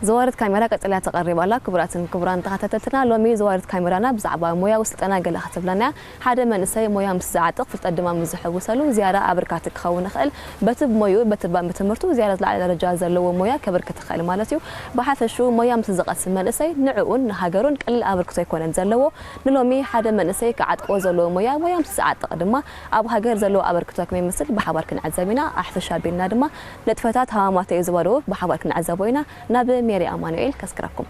ዘዋርት ካሜራ ቀጸላ ተቐሪባ ኣላ። ክቡራትን ክቡራን ተኸታተልትና፣ ሎሚ ዘዋርት ካሜራና ብዛዕባ ሞያዊ ስልጠና ገለ ክትብለና እያ። ሓደ መንእሰይ ሞያ ምስ ዝዓጥቕ፣ ፍልጠት ድማ ምስ ዝሕውሰሉ፣ ዝያዳ ኣበርካቲ ክኸውን ይኽእል። በቲ ብሞይኡ፣ በቲ ባ-፣ ብትምህርቱ ዝያዳ ዝለዓለ ደረጃ ዘለዎ ሞያ ከበርክት ይኽእል ማለት እዩ። ብሓፈሽኡ፣ ሞያ ምስ ዝቐስም መንእሰይ፣ ንዕኡን ንሃገሩን ቀሊል ኣበርክቶ ኣይኮነን ዘለዎ። ንሎሚ ሓደ መንእሰይ ክዓጥቆ ዘለዎ ሞያ፣ ሞያ ምስ ዝዓጥቕ ድማ ኣብ ሃገር ዘለዎ ኣበርክቶ ከመይ ይመስል ብሓባር ክንዕዘብ ኢና። ኣሕፍሽ ኣቢልና ድማ ንጥፈታት ሃማማተይ ዝባዶ ብሓባር ክንዕዘቦ ኢና። ናብ ሜሪ ኣማኑኤል ከስክረኩም።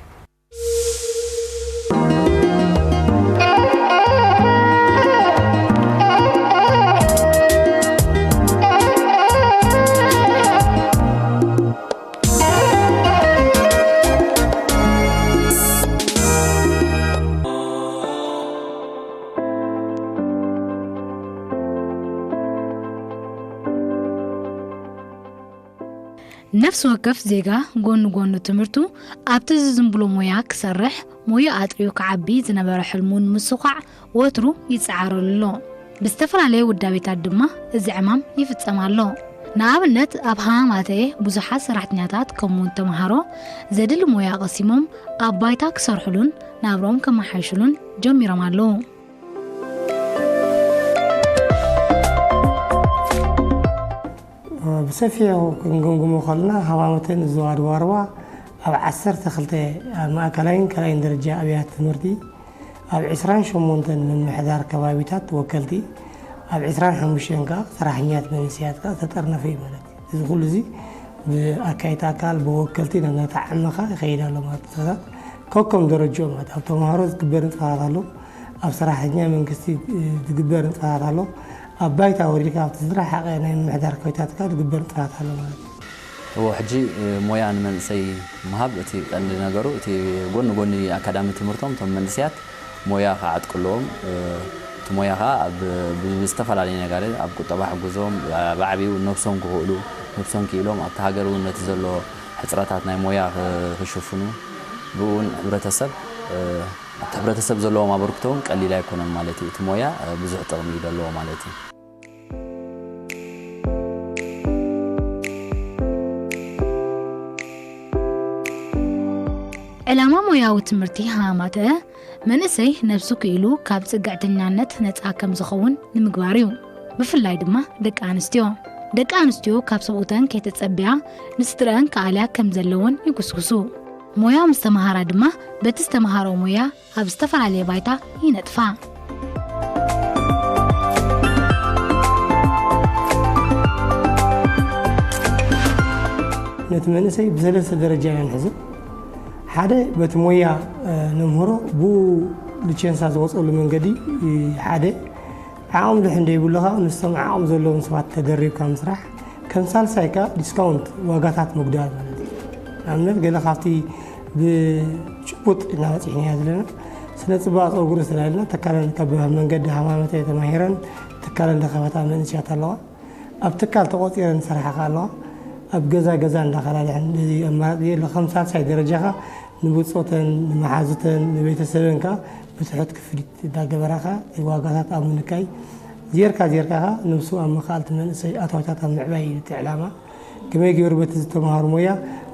ነፍሲ ወከፍ ዜጋ ጎኒ ጎኒ ትምህርቱ ኣብቲ ዝዝንብሎ ሞያ ክሰርሕ፣ ሞያ ኣጥርዩ ክዓቢ ዝነበረ ሕልሙ ንምስዃዕ ወትሩ ይጸዓረሉ ኣሎ። ብዝተፈላለየ ውዳቤታት ድማ እዚ ዕማም ይፍጸም ኣሎ። ንኣብነት ኣብ ሃማማተ ብዙሓት ሰራሕተኛታት ከምኡውን ተምሃሮ ዘድሊ ሞያ ቀሲሞም ኣብ ባይታ ክሰርሕሉን ናብርኦም ከመሓይሽሉን ጀሚሮም ኣለዉ። ብሰፊሑ ክንግምግሞ ከለና ሃማመተን ዝዋድዋርዋ ኣብ ዓሰርተ ክልተ ኣብ ማእከላይን ካልኣይን ደረጃ ኣብያተ ትምህርቲ ኣብ ዕስራን ሸሞንተን ምምሕዳር ከባቢታት ወከልቲ ኣብ ዕስራን ሓሙሽተን ከኣ ሰራሕኛት መንእሰያት ከኣ ዝተጠርነፈ እዩ ማለት እዩ። እዚ ኩሉ እዚ ብኣካይት ኣካል ብወከልቲ ነታ ዓመኻ ይኸይድ ኣሎ ማለት እዩ። ከከም ደረጅኦም ማለት ኣብ ተምሃሮ ዝግበር ንጥፈታት ኣሎ፣ ኣብ ሰራሕተኛ መንግስቲ ዝግበር ንጥፈታት ኣሎ፣ ኣብ ባይታ ወሪድካ ኣብቲ ዝረሓቐ ናይ ምምሕዳር ኮይታት ከኣ ዝግበር ንጥፈታት ኣሎ ማለት እዩ። እዎ ሕጂ ሞያ ንመንእሰይ ምሃብ እቲ ቀንዲ ነገሩ እቲ ጎኒ ጎኒ ኣካዳሚ ትምህርቶም እቶም መንእሰያት ሞያ ክዓጥቁ ኣለዎም። እቲ ሞያ ከዓ ኣብ ብዝተፈላለዩ ነገር ኣብ ቁጠባ ሕግዞም ብዓብዩ ነብሶም ክኽእሉ ነብሶም ክኢሎም ኣብቲ ሃገር እውን ነቲ ዘሎ ሕፅረታት ናይ ሞያ ክሽፍኑ ብኡ እውን ሕብረተሰብ ኣብቲ ሕብረተሰብ ዘለዎም ኣበርክቶ እውን ቀሊል ኣይኮነን ማለት እዩ። እቲ ሞያ ብዙሕ ጥቕሚ እዩ ዘለዎ ማለት እዩ። ዕላማ ሞያዊ ትምህርቲ ሃማማተ መንእሰይ ነብሱ ክኢሉ ካብ ጽግዕተኛነት ነጻ ከም ዝኸውን ንምግባር እዩ። ብፍላይ ድማ ደቂ ኣንስትዮ። ደቂ ኣንስትዮ ካብ ሰብኡተን ከይተጸብያ ንስድረአን ክኣልያ ከም ዘለወን ይጉስጉሱ። ሞያ ምስ ተመሃራ ድማ በቲ ዝተመሃሮ ሞያ ኣብ ዝተፈላለየ ባይታ ይነጥፋ። ነቲ መንእሰይ ብሰለስተ ደረጃ ኢና ንሕዞ። ሓደ በቲ ሞያ ነምህሮ ብኡ ልቸንሳ ዝወፀሉ መንገዲ ሓደ ዓቕሚ ድሕን ደይብሉ ከዓ ምስቶም ዓቕሚ ዘለዎም ሰባት ተደሪብካ ምስራሕ ከም ሳልሳይ ከዓ ዲስካውንት ዋጋታት ምግዳል ማለት እዩ። ንኣብነት ገለ ካብቲ ብጭቡጥ እናበፂሕናያ ዘለና ስነ ፅባቐ ፀጉሪ ስላልና ተካለን ካብ መንገዲ ሃማመተ ተማሂረን ትካለን ዝኸፈታ መንእስያት ኣለዋ። ኣብ ትካል ተቖፂረን ዝሰርሓ ከኣ ኣለዋ። ኣብ ገዛ ገዛ እንዳኸላለሐን እዚ ኣማራፂ የለ ከም ሳልሳይ ደረጃኻ ንብፆተን ንመሓዙተን ንቤተሰበን ከኣ ብትሑት ክፍሊት እንዳገበራ ከኣ ዋጋታት ኣብ ምንካይ ዜርካ ዜርካ ከኣ ነብሱ ኣብ መኻእልቲ መንእሰይ ኣታዊታት ኣብ ምዕባይ እዩ እቲ ዕላማ። ከመይ ገይሩ በቲ ዝተምሃሩ ሞያ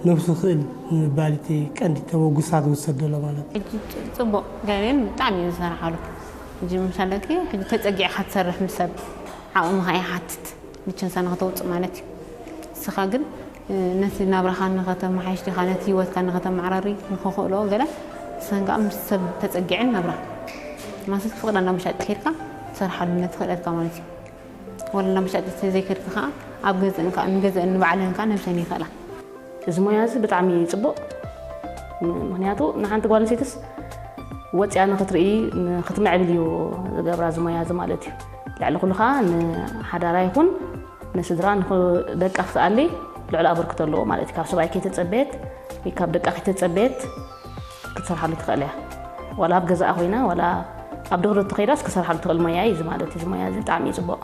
ነብሱ ክእል ንምባል እቲ ቀንዲ ተበጉሳ ዝውሰድ ዘሎ ማለት እዩ። ሕጂ ጽቡቕ ገለን ብጣዕሚ እዩ ዝሰርሓሉ። ሕጂ ምሳለኪ ሕጂ ተጸጊዕካ ትሰርሕ ምስ ሰብ ዓቕምኻ ይሓትት ንችንሳ ንኽተውጽእ ማለት እዩ። ንስኻ ግን ነቲ ናብራኻ ንኸተመሓይሽ ዲኻ ነቲ ህይወትካ ንኸተመዓራሪ ንኽኽእሎ ገለ ንስኽን ከዓ ምስ ሰብ ተጸጊዐን ናብራ ማለት ፍቕዳ ናብ መሻጢ ከይድካ ትሰርሓሉ ነቲ ክእለትካ ማለት እዩ። ወላ ናብ መሻጢ ዘይከድካ ከዓ ኣብ ገዝእን ከዓ ንገዝእን ንባዕለን ከዓ ነብሰን ይኽእላ። እዚ ሞያ እዚ ብጣዕሚ እዩ ፅቡቕ። ምክንያቱ ንሓንቲ ጓል ኣንስተይትስ ወፅያ ንክትርኢ ንክትምዕብል እዩ ዝገብራ እዚ ሞያ እዚ ማለት እዩ። ልዕሊ ኩሉ ከዓ ንሓዳራ ይኹን ንስድራ ደቃ ክትኣሊ ልዕሊ ኣበርክቶ ኣለዎ ማለት እዩ። ካብ ሰብኣይ ከይተፀበየት ወይ ካብ ደቃ ከይተፀበየት ክትሰርሓሉ ትኽእል እያ። ዋላ ኣብ ገዛኣ ኮይና ዋላ ኣብ ድኽርት ከይዳስ ክሰርሓሉ ትኽእል ሞያ እዩ እዚ ማለት እዩ። እዚ ሞያ እዚ ብጣዕሚ እዩ ፅቡቕ።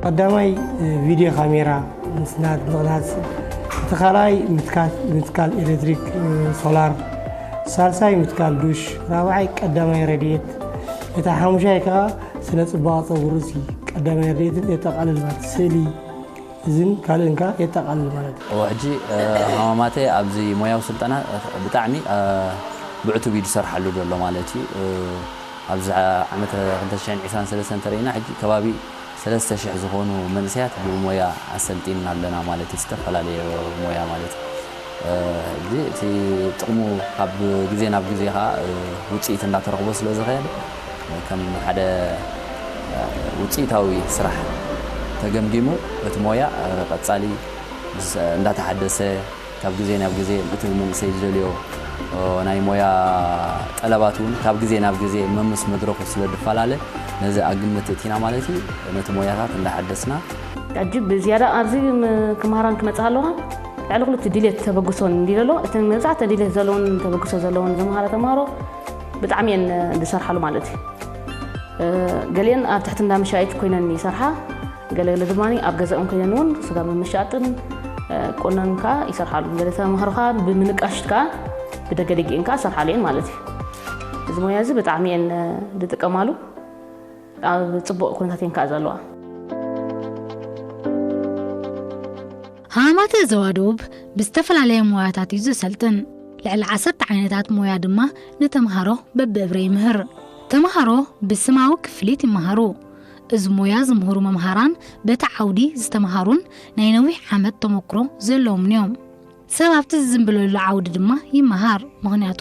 ቀዳማይ ቪድዮ ካሜራ ምስናድ ምቕናፅ፣ እቲ ካልኣይ ምትካል ኤሌክትሪክ ሶላር ሳልሳይ ምትካል ዱሽ፣ ራብዓይ ቀዳማይ ረድኤት፣ እቲ ሓሙሻይ ከኣ ስነ ጽባቐ ጸጉሪ ርእሲ፣ ቀዳማይ ረድኤትን የጠቓልል ማለት ስእሊ፣ እዝን ካልእን ከኣ የጠቓልል ማለት እዩ። እወ፣ ሕጂ፣ እ፣ ሃማማተ ኣብዚ ሞያዊ ስልጠና፣ እ፣ ብጣዕሚ፣ እ፣ ብዕቱብ እዩ ዝሰርሓሉ ዘሎ ማለት እዩ። እ፣ ኣብዚ ዓመተ ክልተ ሽሕን ዕስራን ሰለስተን እንተሪእና፣ ሕጂ ከባቢ ሰለስተ ሽሕ ዝኾኑ መንእሰያት ብሞያ ኣሰልጢንና ኣለና ማለት እዩ፣ ዝተፈላለየ ሞያ ማለት እዩ። እ፣ ሕጂ እቲ ጥቕሙ ካብ ግዜ ናብ ግዜ ኸዓ፣ እ፣ ውፅኢት እንዳተረኽቦ ስለ ዝኸደ፣ ከም ሓደ፣ እ፣ ውፅኢታዊ ስራሕ ተገምጊሙ፣ እቲ ሞያ፣ እ፣ ቀጻሊ ምስ-፣ እንዳተሓደሰ፣ ካብ ግዜ ናብ ግዜ እቲ መንእሰይ ዝደልዮ፣ እ፣ ናይ ሞያ ጠለባት እውን ካብ ግዜ ናብ ግዜ መምስ መድረኹ ስለ ዝፈላለ፣ ነዚ ኣብ ግምት እቲና ማለት እዩ፣ ነቲ ሞያታት እንዳሓደስና። ሕጂ ብዝያዳ ኣብዚ ም-፣ ክመሃራን ክመጽእ ኣለዋ። ልዕሊ ኩሉ እቲ ድሌት ተበግሶን እንዲ ዘሎ፣ እቲ መብዛሕትኡ ድሌት ዘለዎን ተበግሶ ዘለዎን ዝመሃራ ተምሃሮ ብጣዕሚ እየን ዝሰርሓሉ ማለት እዩ። እ፣ ገሊአን ኣብ ትሕቲ እንዳ መሻይት ኮይነን ይሰርሓ፣ ገለ ገለ ድማ ኣብ ገዛኦም ኮይነን እውን ስጋ ምምሻጥን፣ እ፣ ቁኖን ከዓ ይሰርሓሉ። ገለ ተምሃሮ ከዓ ብምንቃሽት ከዓ ብደገ ደጊአን ከዓ ይሰርሓሉ እየን ማለት እዩ። እዚ ሞያ እዚ ብጣዕሚ እየን ዝጥቀማሉ፣ ኣብ ጽቡቕ ኩነታት እየን ከዓ ዘለዋ። ሃማማተ ዞባ ደቡብ ብዝተፈላለየ ሞያታት እዩ ዘሰልጥን። ልዕሊ ዓሰርተ ዓይነታት ሞያ ድማ ንተምሃሮ በብእብረ ይምህር። ተምሃሮ ብስማዊ ክፍሊት ይመሃሩ። እዚ ሞያ ዝምህሩ መምሃራን በቲ ዓውዲ ዝተምሃሩን ናይ ነዊሕ ዓመት ተመክሮ ዘለዎም እዮም። ሰብ ኣብቲ ዝዝንብለሉ ዓውዲ ድማ ይመሃር። ምኽንያቱ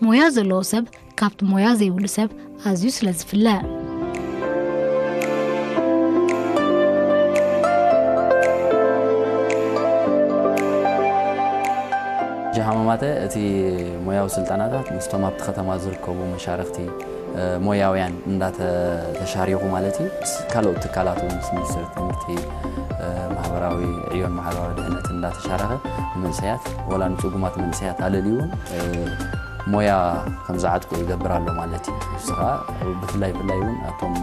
ሞያ ዘለዎ ሰብ ካብቲ ሞያ ዘይብሉ ሰብ ኣዝዩ ስለ ዝፍለ። ጀሃማማተ እቲ ሞያዊ ስልጠናታት ምስቶም ኣብቲ ከተማ ዝርከቡ መሻርኽቲ፣ እ፣ ሞያውያን እንዳተ-፣ ተሻሪኹ ማለት እዩ። ምስ ካልኦት ትካላት እውን ምስ ሚኒስቴር ትምህርቲ፣ እ፣ ማሕበራዊ ዕዮን ማሕበራዊ ድሕነት እንዳተሻረኸ ንመንእሰያት፣ ወላ ንጽጉማት መንእሰያት ኣለልዩ እውን፣ እ፣ ሞያ ከም ዝዓጥቁ ይገብር ኣሎ ማለት እዩ። ንሱ ኸዓ ብፍላይ፣ ብፍላይ እውን ኣብቶም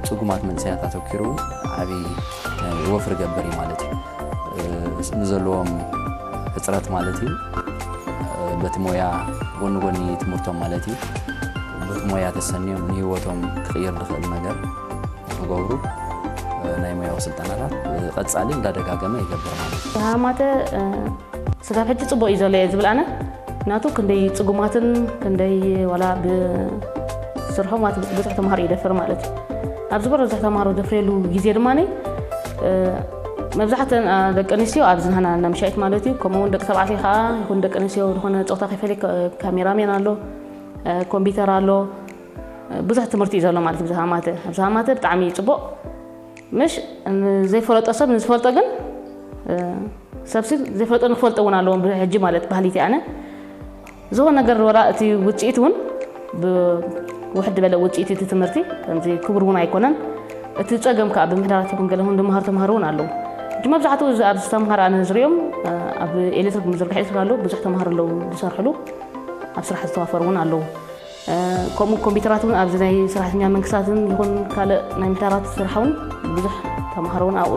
ጽጉማት መንእሰያት ኣተኪሩ እውን ዓቢ፣ እ፣ ወፍሪ ይገብር እዩ ማለት እዩ። እ፣ ንዘለዎም ሕጽረት ማለት እዩ። እ፣ በቲ ሞያ ጎኒ ጎኒ ትምህርቶም ማለት እዩ። በቲ ሞያ ተሰንዮም ንህይወቶም ክቕይር ዝኽእል ነገር ክገብሩ፣ እ፣ ናይ ሞያዊ ስልጠናታት፣ እ፣ ቀጻሊ እንዳደጋገመ ይገብር ማለት እዩ። ሃማተ፣ እ፣ ስጋብ ሕጂ ጽቡቕ እዩ ዘሎ እየ ዝብል ኣነ። ናቱ ክንደይ ጽጉማትን ክንደይ ዋላ ብስርሖም ኣት-፣ ብዙሕ ተምሃሮ ይደፍር ማለት እዩ። ኣብ ዝበረዝሕ ተምሃሮ ደፍሬሉ ግዜ ድማ፣ እ፣ መብዛሕተን፣ እ፣ ደቂ ኣንስትዮ ኣብዚ ናህና እንዳ ምሻይት ማለት እዩ። ከምኡ እውን ደቂ ተባዕትዮ ከዓ ይኹን ደቂ ኣንስትዮ ዝኾነ ጾታ ከይፈለየ ካ-፣ ካሜራሜን ኣሎ፣ እ፣ ኮምፒውተር ኣሎ፣ እ፣ ብዙሕ ትምህርቲ እዩ ዘሎ ማለት እዩ። ኣብዚ ሃማተ፣ ኣብዚ ሃማተ ብጣዕሚ እዩ ጽቡቕ። ምሽ፣ ን-፣ ዘይፈለጦ ሰብ ንዝፈልጦ ግን፣ እ፣ ሰብሲ ዘይፈለጦ ንክፈልጦ እውን ኣለዎም ብሕጂ ማለት ባህሊቲ ኣነ። ዝኾነ ነገር ወላ እቲ ውጽኢት እውን ብውሕድ ዝበለ ውጽኢት እቲ ትምህርቲ ከምዚ ክቡር እውን ኣይኮነን። እቲ ጸገም ከኣ ብምሕዳራት ይኹን ገለ እውን ዝመሃሩ ተምሃሮ እውን ኣለዉ። ሕጂ መብዛሕትኡ እዚ ኣብዚ ተምሃሮ ኣነ ዝሪኦም፣ እ፣ ኣብ ኤሌክትሪክ ምዝርጋሕ ኤሌክትሪክ ኣለዉ፣ ብዙሕ ተምሃሮ ኣለዉ ዝሰርሕሉ፣ ኣብ ስራሕ ዝተዋፈሩ እውን ኣለዉ። እ፣ ከምኡ ኮምፒውተራት እውን ኣብዚ ናይ ሰራሕተኛ መንግስታትን ይኹን ካልእ ናይ ምሕዳራት ስራሕ እውን ብዙሕ ተምሃሮ እውን ኣብኡ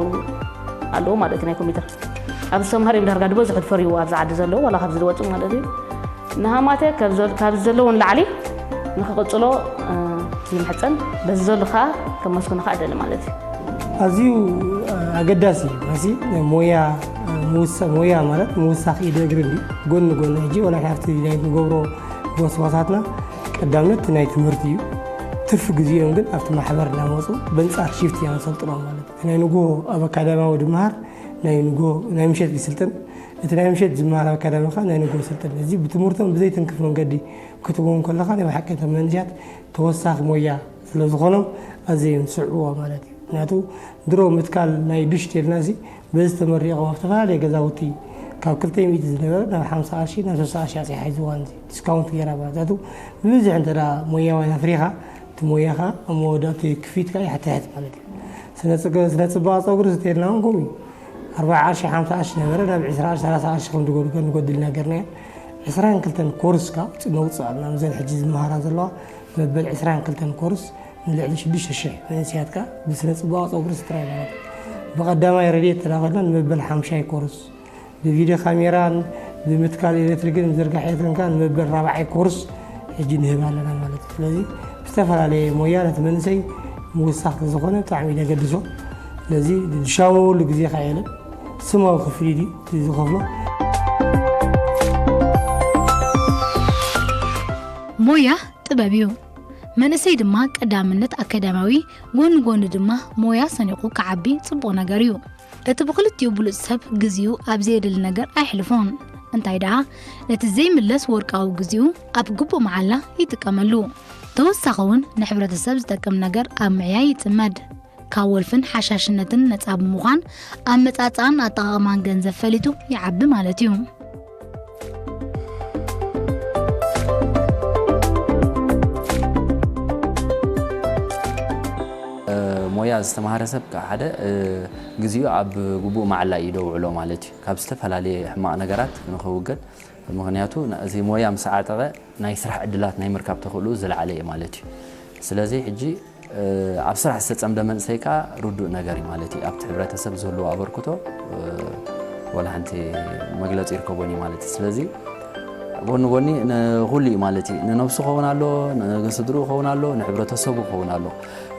ኣለዉ ማለት እዩ። ናይ ኮምፒውተር ኣብዚ ተምሃሮ እዮም ዳርጋ ዝበዝሑ ዝፈርይዎ ኣብዚ ዓዲ ዘለዉ ዋላ ካብዚ ዝወፁ ማለት እዩ። ንሃማተ ካብ ዘ-፣ ካብዚ ዘለዉ ንላዕሊ ንክቕፅሎ፣ እ፣ ይምሕፀን። በዚ ዘሎ ከዓ ከመስግኖ ከዓ እደሊ ማለት እዩ። ኣዝዩ፣ እ፣ ኣገዳሲ እዩ። መሲ ሞያ፣ እ፣ ምውሳ-፣ ሞያ ማለት ምውሳኽ ኢድ እግሪ እንዲ ጎኒ ጎኒ ሕጂ ዋላ ካብቲ ናይ ንገብሮ ጎስጓሳትና ቀዳምነት ናይ ትምህርቲ እዩ። ትርፊ ግዜኦም ግን ኣብቲ ማሕበር እናመፁ በንጻር ሽፍት እያ ነሰልጥኖም ማለት እዩ። እቲ ናይ ንግሆ ኣብ ኣካዳሚያዊ ድምሃር ናይ ንግሆ፣ ናይ ምሸት ይስልጥን፣ እቲ ናይ ምሸት ዝመሃር ኣብ ኣካዳሚ ኸኣ ናይ ንግሆ ይስልጥን። እዚ ብትምህርቶም ብዘይትንክፍ መንገዲ ክትቦም ከለኻ ናይ ብሓቂ እቶም መንእሰያት ተወሳኺ ሞያ ስለ ዝኾኖም ኣዘዮም ዝስዕብዎ ማለት እዩ። ምክንያቱ ድሮ ምትካል ናይ ዱሽ ተልና እዚ በዚ ተመሪቖም ኣብ ዝተፈላለየ ገዛውቲ ካብ ክልተ ሚእቲ ዝነበረ ናብ ሓምሳ ቅርሺ ናብ ስሳ ቅርሺ ኣጽያ ሒዝዋ፣ እዚ ዲስካውንት ገይራ ማለት እዩ። ምክንያቱ ብብዝሒ እንተ ደኣ ሞያውያን ኣፍሪኻ እቲ ሞያኻ ኣብ መወዳእቲ ክፊትካ ይሕትሕት ማለት እዩ። ስነ ጽገ-፣ ስነ ጽባቐ ጸጉሪ ዝተልና እውን ከምኡ እዩ። ኣርባዓ ቅርሺ፣ ሓምሳ ቅርሺ ነበረ ናብ ዕስራ ቅርሺ፣ ሰላሳ ቅርሺ ከም ዝጎድል ንጎድል ነገርና እዩ። ዕስራን ክልተን ኮርስ ካብ ነውጽእ ኣለና። ነዘን ሕጂ ዝመሃራ ዘለዋ መበል ዕስራን ክልተን ኮርስ ንልዕሊ ሽዱሽተ ሽሕ መንእሰያት ከኣ ብስነ ጽባቐ ጸጉሪ ጥራይ ማለት እዩ። ብቐዳማይ ረድኤት ተዳኸልና ንመበል ሓምሻይ ኮርስ ብቪድዮ ካሜራን ብምትካል ኤሌክትሪክን ምዝርጋሕ ኤሌክትሪክን ከኣ ንመበል ራብዓይ ኮርስ ሕጂ ንህብ ኣለና ማለት እዩ። ስለዚ ብዝተፈላለየ ሞያ ነቲ መንእሰይ ምውሳኽ ዝኾነ ብጣዕሚ እዩ ዘገድሶ። ስለዚ ዝሻመወሉ ግዜ ከኣ የለን። ስማዊ ክፍሊት እዩ ዝኸፍሎ። ሞያ ጥበብ እዩ። መንእሰይ ድማ ቀዳምነት ኣካዳሚያዊ፣ ጎኒ ጎኒ ድማ ሞያ ሰኒቑ ክዓቢ ጽቡቕ ነገር እዩ። እቲ ብኽልቲኡ ብሉጽ ሰብ ግዜኡ ኣብ ዘየድሊ ነገር ኣየሕልፎን። እንታይ ደኣ፣ ነቲ ዘይምለስ ወርቃዊ ግዜኡ ኣብ ግቡእ መዓላ ይጥቀመሉ። ተወሳኺ እውን ንሕብረተሰብ ዝጠቅም ነገር ኣብ ምዕያይ ይጽመድ። ካብ ወልፍን ሓሻሽነትን ነጻ ብምዃን ኣመጻጽኣን ኣጠቓቕማን ገንዘብ ፈሊጡ ይዓቢ ማለት እዩ። ሞያ ዝተማሃረ ሰብ ከዓ ሓደ ግዜኡ ኣብ ግቡእ መዓላ እዩ ደውዕሎ ማለት እዩ። ካብ ዝተፈላለየ ሕማቕ ነገራት ንኽውገድ፣ ምኽንያቱ እዚ ሞያ ምስ ዓጠቐ ናይ ስራሕ ዕድላት ናይ ምርካብ ተኽእልኡ ዝለዓለ እዩ ማለት እዩ። ስለዚ ሕጂ ኣብ ስራሕ ዝተጸምደ መንእሰይ ከዓ ርዱእ ነገር እዩ ማለት እዩ። ኣብቲ ሕብረተሰብ ዝህልዎ ኣበርክቶ ወላ ሓንቲ መግለጺ ይርከቦን እዩ ማለት እዩ። ስለዚ ጎኒ ጎኒ ንኹሉ እዩ ማለት እዩ። ንነብሱ ክኸውን ኣሎ፣ ንስድርኡ ክኸውን ኣሎ፣ ንሕብረተሰቡ ክኸውን ኣሎ።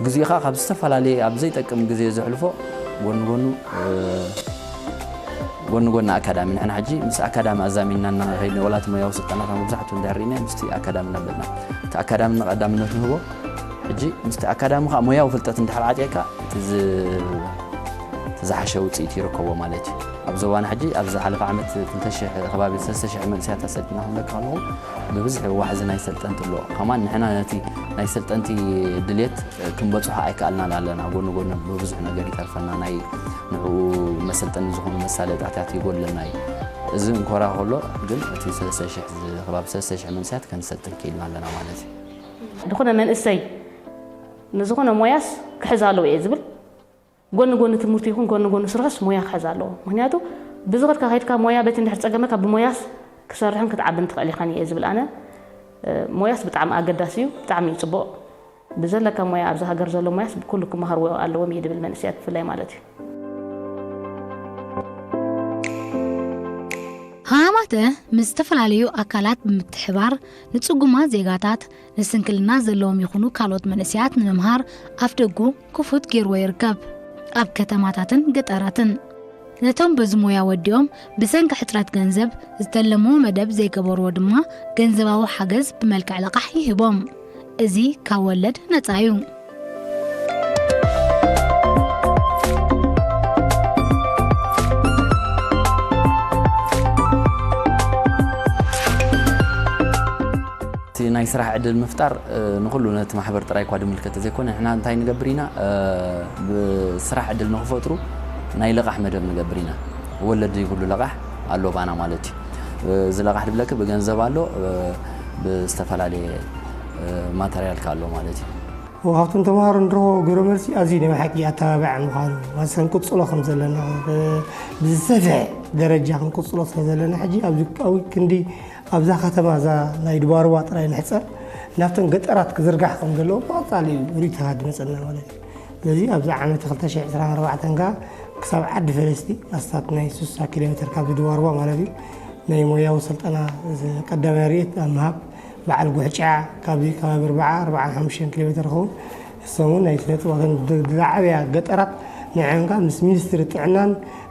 ግዜኡ ከዓ ካብ ዝተፈላለየ ኣብ ዘይጠቅም ግዜ ዘሕልፎ ጎኒ ጎኑ ጎኒ ጎኒ ኣካዳሚ ንሕና ሕጂ ምስ ኣካዳሚ ኣዛሚድና እናኸይድና ወላ እቲ ሞያዊ ስልጠናታት መብዛሕትኡ እንድሕር ርኢና ምስቲ ኣካዳሚ እናበልና እቲ ኣካዳሚ ንቐዳምነት ንህቦ። ሕጂ ምስቲ ኣካዳሚ ከዓ ሞያዊ ፍልጠት እንድሕር ዓጢቕካ እቲ ዝ- እቲ ዝሓሸ ውፅኢት ይርከቦ ማለት እዩ። ኣብ ዞባና ሕጂ ኣብ ዝሓለፈ ዓመት ክልተ ሽሕ ከባቢ ሰለስተ ሽሕ መንእሰያት ኣሰልጢና ክብለካ ከለኹ ብብዝሒ ዋሕዚ ናይ ሰልጠንቲ ኣለዎ። ከማን ንሕና ነቲ ናይ ሰልጠንቲ ድልየት ክንበፅሖ ኣይከኣልናን ኣለና። ጎኒ ጎኒ ብብዙሕ ነገር ይተርፈና፣ ናይ ንዕኡ መሰልጠኒ ዝኾኑ መሳለጥያታት ይጎድለና እዩ። እዚ እንኮራ ከሎ ግን እቲ ሰለስተ ሽሕ ዝ- ከባቢ ሰለስተ ሽሕ መንእሰያት ከንሰልጥን ክኢልና ኣለና ማለት እዩ። ዝኾነ መንእሰይ ንዝኾነ ሞያስ ክሕዝ ኣለዎ እየ ዝብል። ጎኒ ጎኒ ትምህርቲ ይኹን ጎኒ ጎኒ ስርሕስ ሞያ ክሕዝ ኣለዎ። ምክንያቱ ብዝኸድካ ከይድካ ሞያ በቲ እንድሕር ጸገመካ ብሞያስ ክሰርሕን ክትዓብን ትኽእል ኢኻን እየ ዝብል ኣነ። ሞያስ ብጣዕሚ ኣገዳሲ እዩ፣ ብጣዕሚ እዩ ጽቡቕ። ብዘለካ ሞያ ኣብዚ ሃገር ዘሎ ሞያስ ብኩሉ ክመሃርዎ ኣለዎም እየ ዝብል መንእሰያት ብፍላይ ማለት እዩ። ሃማተ ምስ ዝተፈላለዩ ኣካላት ብምትሕባር ንጽጉማት ዜጋታት፣ ንስንክልና ዘለዎም ይኹኑ ካልኦት መንእሰያት ንምምሃር ኣፍደጉ ክፉት ገይርዎ ይርከብ። ኣብ ከተማታትን ገጠራትን ነቶም በዚ ሞያ ወዲኦም ብሰንኪ ሕጽረት ገንዘብ ዝተለምዎ መደብ ዘይገበርዎ ድማ ገንዘባዊ ሓገዝ ብመልክዕ ለቓሕ ይህቦም። እዚ ካብ ወለድ ነጻ እዩ። እቲ ናይ ስራሕ ዕድል ምፍጣር ንኩሉ ነቲ ማሕበር ጥራይ እኳ ዝምልከት ዘይኮነ ንሕና እንታይ ንገብር ኢና፣ ብስራሕ ዕድል ንክፈጥሩ ናይ ለቓሕ መደብ ንገብር ኢና። ወለድ ዘይብሉ ለቓሕ ኣሎ ባና ማለት እዩ። እዚ ለቓሕ ድብለኪ ብገንዘብ ኣሎ፣ ብዝተፈላለየ ማተርያል ኣሎ ማለት እዩ። ካብቶም ተምሃሮ ንረኽቦ ግብረ መልሲ ኣዝዩ ናይ ብሓቂ ኣተባባዒ ምዃኑ፣ ማለት ክንቅጽሎ ከም ዘለና፣ ብዝሰፍሐ ደረጃ ክንቅጽሎ ስለ ዘለና ሕጂ ኣብዚ ኣብይ ክንዲ ኣብዛ ከተማ እዛ ናይ ድባርዋ ጥራይ ንሕጸር ናብተን ገጠራት ክዝርጋሕ ከም ዘለዎ ብቐጻሊ እዩ ርእይቶታት ዝመጸና ማለት እዩ። ስለዚ ኣብዚ ዓመት ክልተ ሽሕ ዕስራን ኣርባዕተን ከኣ ክሳብ ዓዲ ፈለስቲ ኣስታት ናይ ስሳ ኪሎ ሜትር ካብዚ ድባርዋ ማለት እዩ ናይ ሞያዊ ስልጠና ቀዳማይ ርኢት ኣብ ምሃብ በዓል ጉሕጫ ካብዚ ከባቢ ኣርባዓ ኣርባዓን ሓሙሽተን ኪሎ ሜትር ይኸውን። እሶም እውን ናይ ስነ ጥበባትን ዝዓበያ ገጠራት ንዐንካ ምስ ሚኒስትሪ ጥዕናን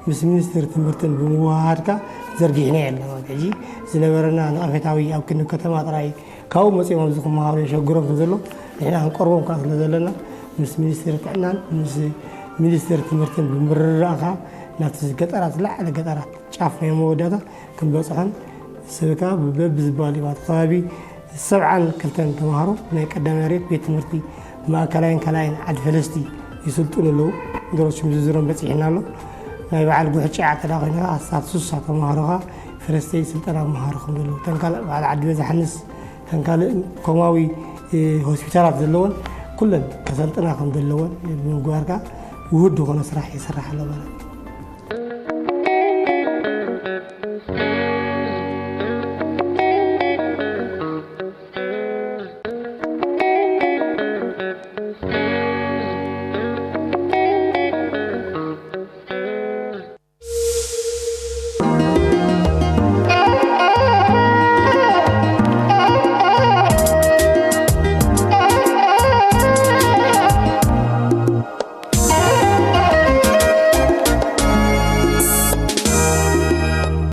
ምስ ሚኒስትሪ ትምህርትን ብምውሃድካ ዘርጊሕና ኣለና። ሕጂ ዝነበረና ነቐፌታዊ ኣብ ክንዲ ከተማ ጥራይ ካብኡ መፂኦም ኣብዚ ክመሃሩ የሸግሮም ስለ ዘሎ ንሕና ክንቀርቦም ከዓ ስለ ዘለና ምስ ሚኒስትሪ ጥዕናን ምስ ሚኒስትሪ ትምህርትን ብምርድዳእካ ናብቲ ገጠራት ዝለዓለ ገጠራት ጫፍ ናይ መወዳእታ ክንበፅሖን ስብካ በብዝባል እዩ ማለት ከባቢ ሰብዓን ክልተን ተምሃሮ ናይ ቀዳማይ ሬት ቤት ትምህርቲ ማእከላይን ካልኣይን ዓዲ ፈለስቲ ይስልጥኑ ኣለዉ። ገሮችም ዝዝሮም በፂሕና ኣሎ። ናይ በዓል ጉሕጫ ተዳ ኮይንካ ኣስታት ሱሳ ተምሃሮኻ ፈለስተይ ስልጠና መሃሩ ከም ዘለዉ ተንካልእ በዓል ዓዲ በዛሓንስ ተንካልእ ኮማዊ ሆስፒታላት ዘለዎን ኩለን ከሰልጥና ከም ዘለዎን ብምግባርካ ውሁድ ዝኾነ ስራሕ ይስራሕ ኣሎ ማለት እዩ።